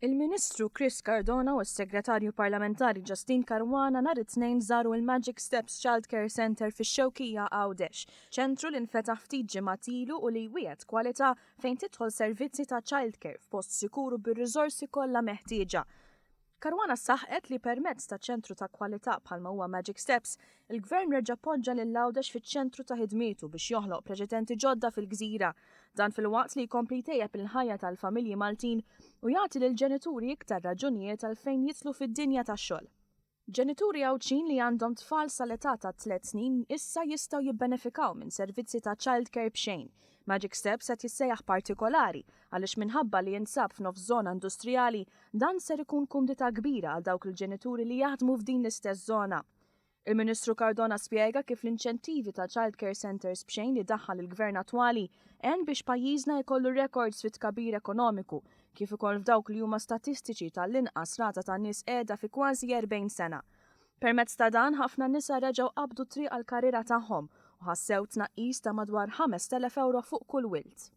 Il-Ministru Chris Cardona u s-Segretarju Parlamentari Justyne Caruana nhar it-Tnejn żaru l-Magic Steps Childcare Centre fix-Xewkija Għawdex, ċentru li nfetaħ ftit ġimgħat ilu u li jwiegħed kwalità fejn tidħol servizzi ta' childcare f'post sikur u bir-riżorsi kollha meħtieġa. Caruana saħqet li permezz ta' ċentru ta' kwalità bħalma huwa Magic Steps, il-Gvern reġa' poġġa lil Għawdex fiċ-ċentru ta' ħidmietu biex joħloq preċedenti ġodda fil-gżira. Dan filwaqt li jkompli jtejjeb il-ħajja tal-familji Maltin u jagħti lill-ġenituri iktar raġunijiet għalfejn jidħlu fid-dinja tax-xogħol. Ġenituri Għawdxin li għandhom tfal sal-età ta' tlett snin issa jistgħu jibbenefikaw minn servizzi ta' childcare b'xejn. Magic Steps qed jissejjaħ partikolari għaliex minħabba li jinsab f'nofs żona industrijali, dan ser ikun kumdità kbira għal dawk il-ġenituri li jaħdmu f'din l-istess żona. Il-Ministru Cardona spjega kif l-inċentivi ta' childcare centres b'xejn li daħħal il-Gvern attwali għen biex pajjiżna jkollu rekords fit-tkabbir ekonomiku, kif ukoll f'dawk li huma statistiċi ta' l-inqas rata ta' nies qiegħda fi kważi 40 sena. Permezz ta' dan, ħafna nisa reġgħu qabdu t-triq għall-karriera tagħhom u ħassew tnaqqis ta' madwar 5,000 ewro fuq kull wild.